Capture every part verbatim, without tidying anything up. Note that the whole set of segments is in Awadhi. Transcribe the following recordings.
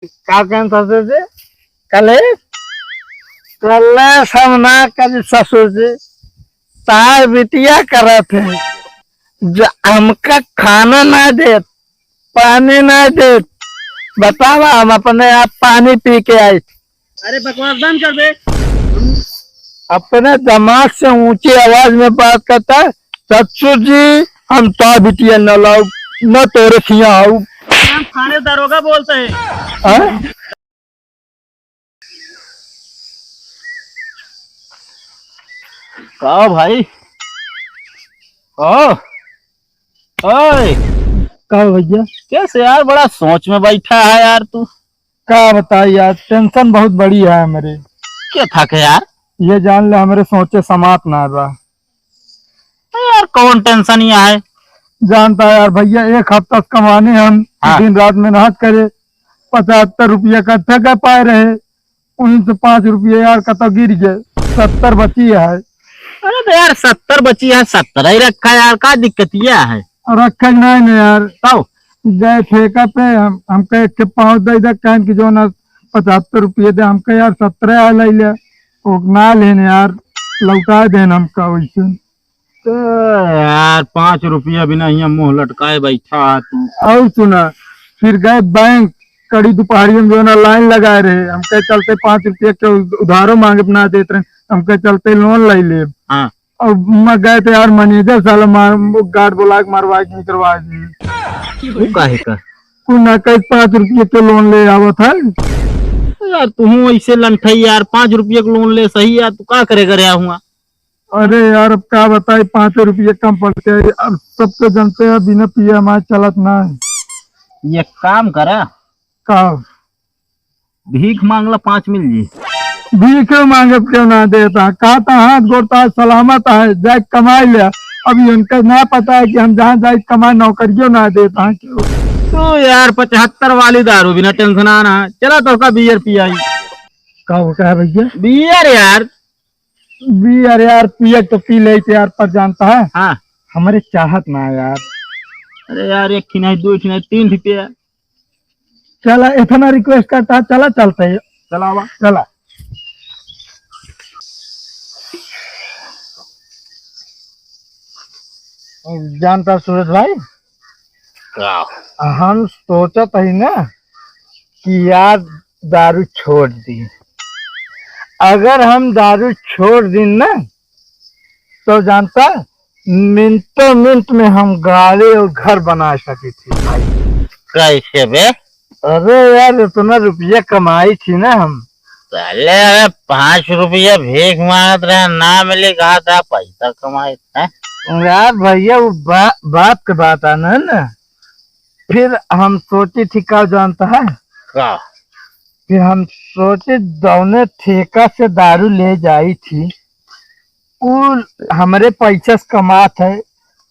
का कहन ससुर जी? कलेश? कलेश हम ना करी ससुर जी, तार बिटिया करत है। जो हमका खाना ना देत, पानी ना देत, बतावा हम अपने आप पानी पी के आई। अरे बकवास बंद कर बे। अपने दामाद से ऊंची आवाज में बात करता है, "ससुर जी, हम तो बिटिया न लाऊ, न तोरे खिया आऊ।" हम थाने दरोगा बोलते हैं। हाँ? का भाई? ओ, ओए। का हो भैया? कैसे यार, बड़ा सोच में बैठा है यार तू। का बताई यार, tension बहुत बड़ी है मेरे। क्या था के यार? ये जान ले, हमारे सोचे समात ना बा। यार, कौन tension ही है? जानता है यार भैया, एक हफ्ता से कमाने हम हाँ। दिन रात मेहनत करे, पचहत्तर रुपया इकट्ठा कर पाए रहे, उनसे पाँच रुपया यार कतो गिर गए, सत्तर बची है। अरे तो यार, सत्तर बची है, सत्तर ही रखा यार, का दिक्कत यह है? और रखे नहीं ना यार। तब? गए ठेका पे, हम, हमका एक के पाँच दे दे, कहन कि जो ना पचहत्तर रुपये दे, हमका यार सत्तर आ ले ले, वो ना लेने यार, लौटा देन हमका वैसे। तो यार, पाँच रुपया बिना यहाँ मुंह लटकाए बैठा है तू। और सुना, फिर गए बैंक, कड़ी दोपहरिया में जो ना लाइन लगाए रहे, हमके चलते पाँच रुपया के उधारो मांगे ना देत रहे, हमके चलते लोन ले ले। हाँ। और मैं गए थे यार, मैनेजर साला मार, वो गार्ड बुला के मरवा के निकलवा दिए। वो काहे का? तू ना कहे पाँच रुपये के लोन ले आवत है। यार, तू ऐसे लंठई यार, पाँच रुपये के लोन ले सही यार, तू का करे करे हुआ? अरे यार, अब का बताई, पाँच रुपये कम पड़ते हैं। अब सब तो जानते हैं, बिना पिए हमारे चलत ना है। ये काम करा। का? भीख मांगला, पाँच मिल जी। भीख मांगे क्यों ना देता? कहा था हाथ गोड़ तो आज सलामत है, जाए कमाई ले। अब इनका ना पता है कि हम जहाँ जाए कमाए, नौकरियों ना देता है क्यों? तो यार, पचहत्तर वाली दारू बिना tension आना। चला तो का बियर पियाई। का हो, का है भैया? बियर यार। बियर यार, पिए तो पी लेते यार, पर जानता है, हाँ। हमारे चाहत ना है यार। अरे यार, एक ठिन है, दो ठिन है, तीन ठिन पिया। चला, इतना request करता है, चला चलते हैं। चला बा। चला। जानता सूरज भाई, का? हम सोचत हई ना कि यार दारू छोड़ दी। अगर हम दारू छोड़ दी ना, तो जानता, मिनटों मिनट में हम गाड़ी और घर बना सकी थी भाई। कैसे बे? अरे यार, इतना रुपया कमाई थी ना हम। पहले अरे पाँच रुपया भीख मांगत रहे, ना मिली, कहा था पैसा कमाई है। यार भैया, वो बा-, बाप के बात आना है ना। फिर हम सोची थी, का जानता है? का? फिर हम सोचे, जौने ठेका से दारू ले जाई थी, उ हमरे पैसा से कमात है,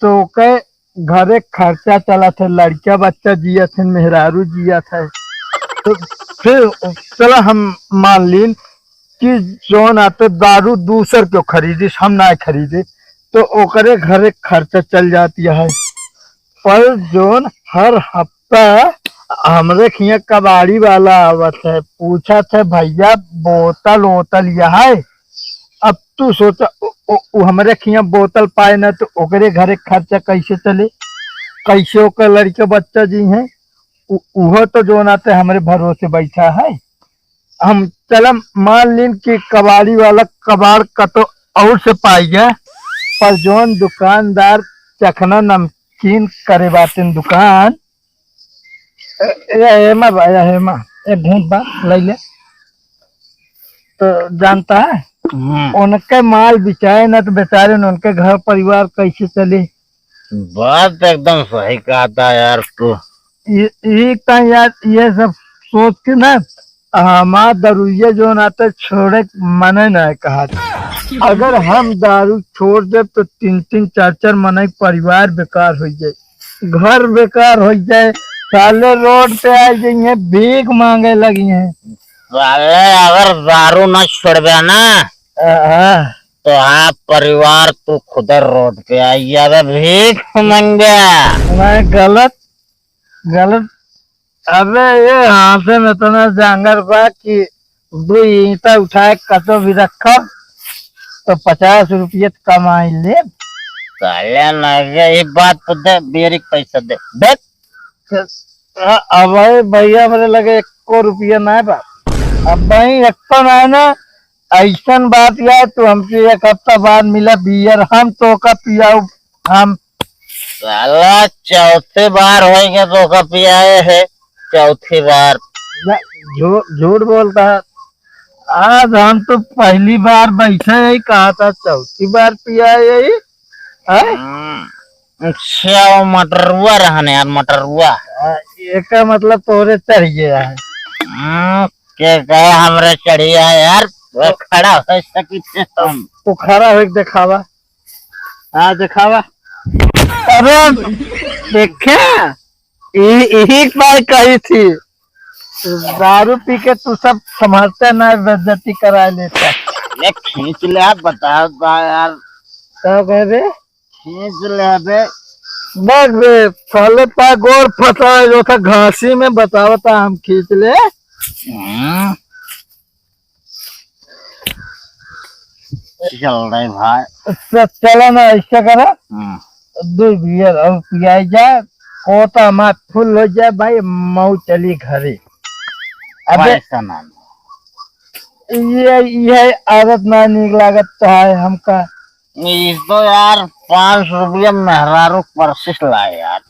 तो ओके घरे खर्चा चलत है, लड़का बच्चा जियत है, मेहरारू जियत है। तो फिर चला हम मान लीन कि जौन आते दारू दूसर क्यों खरीदिस, हम ना खरीदे, तो ओकरे घरे खर्चा चल जाती है। पर जौन हर हफ्ता हमरे खिया कबाड़ी वाला आवत है, पूछत है, "भैया, बोतल वोतल यह है?" अब तू सोचा, उ, उ, उ हमरे खिया बोतल पाए ना, तो ओकरे घरे खर्चा कैसे चले, कैसे ओकर लड़के बच्चा जी हैं, उ, उहो तो जौन आते हमरे भरोसे बैठा है। हम चलम मान लीन कि कबाड़ी वाला कबाड़ कतो और से पाई गया, पर जौन दुकानदार चखना नमकीन करे बातिन दुकान, ए, ए, एमा बा, ए, एमा, एक घूंट बा, ले ले। तो जानता है, हम्म। उनके माल बिचाए ना तो बेचारे न उनके घर परिवार कैसे चले? बात एकदम सही कहता यार तू। ये, ये तो यार, ये सब सोच के ना हमार दरुइया जो ना तो छोड़े के मने ना कहा। अगर हम दारू छोड़ देब तो तीन तीन चार चार मनई के परिवार बेकार हो जाए, घर बेकार हो जाए, साले रोड पे आ जाइए, भीख मांगे लगी हैं। साले अगर दारू न छोड़बे ना, हाँ। तो आप परिवार तू खुद रोड पे आई जाबे भीख मांगे। मैं गलत, गलत अबे, ये हाथे में इतना जांगर बा कि दो ईंटा उठाए कतो भी रखब तो पचास रुपये कमाई ले। साले ना, ये बात तो दे, बियर के पैसा दे, दे। अ-, अबे भैया, हमरे लगे एको रुपया नाय बा। अब भाई, एको नाय ना, ऐसन बात यार, तू हमसे एक हफ्ता बाद मिला बियर, हम तोका पियाऊ, हम। साला, चौथे बार होइगा तोका पियाए है, चौथी बार। ना, झू-, झूठ बोलता है। आज हम तो पहली बार बैठे ही कहा था, चौथी बार पियाए ही। हैं? हम्म, अच्छा, वो मटरुआ रहन यार, मटरुआ। आ, एका मतलब तोरे चढ़ गया है। हम्म, के कहे हमरे चढ़िया है यार, वो खड़ा हो सकी थे हम। तू खड़ा होके दिखावा। हाँ, दिखावा। अरे, देखे? यही, यही बात कही थी, दारू पी के तू सब समझते ना, बेइज्जती करा लेता। ये खींच ले, आप बता, बा यार। का कह बे? खींच ले बे। देख बे, साले पा गोड़ फंसा है, जो था घासी में बतावता हम खींच ले। हम्म। चल रहे भाई। तो चला ना, ऐसा करा। हम्म। दो बियर और पियाई जाए, कोटा मार फुल हो जाए भाई, मऊ चली घरे। अबे, पैसा ना। ये, ये आदत ना नीक लागत है हमका। ये तो यार, पाँच सौ रुपया मेहरारू पर्सिस लाए यार।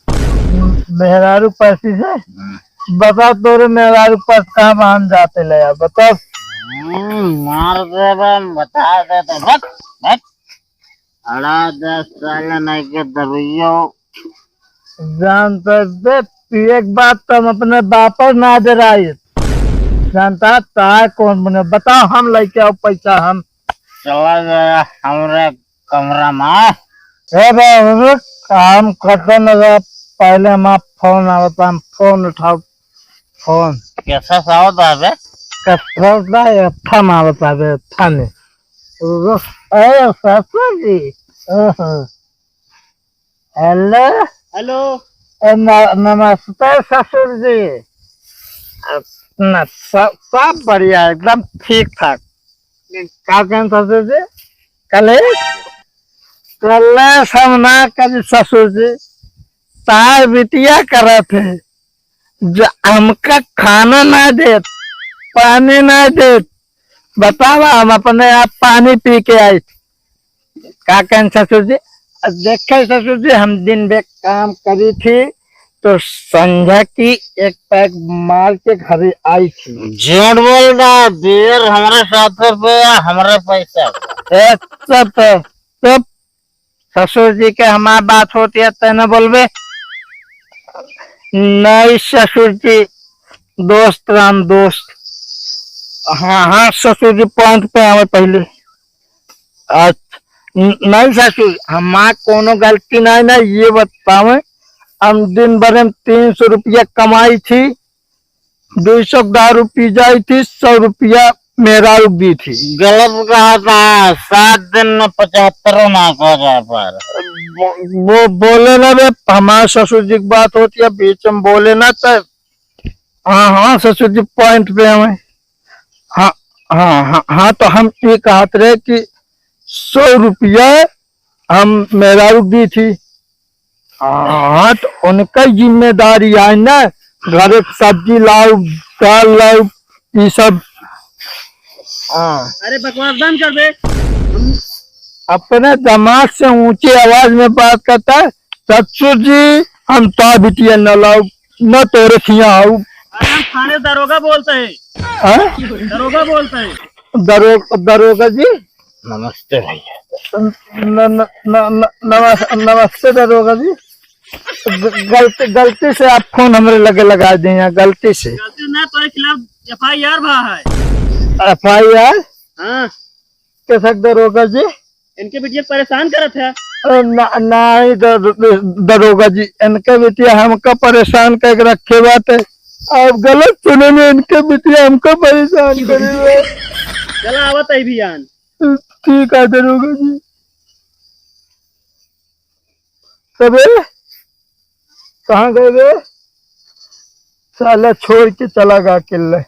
मेहरारू पर्सिस है? हम्म। बता, तोरे मेहरारू पर्स कहाँ बहान जाते ले यार, बता। हम्म, मार दे बे, बता दे तो, बस, बस। अड़ा दस साल नहीं के दरुइयो। जान तो दे, पिए के बाद तो हम अपने बापर ना डराई। जानता ताय कौन बने, बताओ, हम लेके आओ पैसा, हम चला गया हमरे कमरा में। ए बे, रुक, काम करते न रह, पहले हमार फोन आवता, हम फोन उठाओ, फोन। कैसा सावत है बे? कसरत बा, ये अच्छा मारता बे, अच्छा ने। रुक, ए ससुर जी, ओहो। हेलो। हेलो। ए, न-, नमस्ते ससुर जी। अ, न, सब, सब बढ़िया, एकदम ठीक ठाक। का कहें ससुर जी? कलेश? कलेश हम ना करी ससुर जी, तार बिटिया करत है, जो हमका खाना ना देत, पानी ना देत, बतावा, हम अपने आप पानी पी के आई। का कहें ससुर जी? देखे ससुर जी, हम दिन भे काम करी थी, तो संझा की एक पैक मार के घरे आई थी। झूठ बोल रहा, बियर हमरे साथ पे या हमरे पैसा? ए, चुप, चुप। ससुर जी के हमार बात होती है, तै न बोलबे। नहीं ससुर जी, दोस्त राम दोस्त। हाँ, हाँ ससुर जी, point पे आवे पहले। अच्छा, न-, नहीं ससुर, हमार कोनो गलती नहीं ना, ये बतावे, हम दिन भर में तीन सौ रुपया कमाई थी, दो सौ दारू पी जाई थी, सौ रुपया मेहरारू दी थी। गलत कहा था, सात दिन में पचहत्तरों ना कह जा पार। वो, वो बोले ना बे, हमार ससुर जी की बात होती है, बीच में बोले ना तो। हाँ, हाँ ससुर जी, point पे हमें। हाँ, हाँ, हाँ, हाँ, तो हम ये कहत रहे कि सौ रुपया हम मेहरारू दी थी। हाँ, तो उनका जिम्मेदारी आए ना, घर एक सब्जी लाओ, दाल लाओ, ये सब। हाँ। अरे बकवास बंद कर बे। अपने दामाद से ऊंची आवाज में बात करता है, "ससुर जी, हम तो बिटिया न लाओ, न तोरे खिया आऊ।" अरे हम थाने दरोगा बोलते हैं। हाँ? दरोगा बोलते हैं। दरो-, दरोगा जी? नमस्ते भैया। न-, न-, न-, न-, नमस-, नमस्ते दरोगा जी। ग-, गलती, गलती से आप फोन हमरे लगे लगा दिए हैं, गलती से। गलती ना, तोरे खिलाफ F I R भा है। F I R? हाँ। कैसा दरोगा जी? इनके बिटिया परेशान करत है। अरे ना, नहीं द-, द-, दरोगा जी, इनके बिटिया हमका परेशान करके रखे बाटे। आप गलत सुने में, इनके बिटिया हमका परेशान करे बा। चला आवत है भी आन। ठीक है दरोगा जी। तबे कहाँ गए बे? साला छोड़ के चला गा अकेले।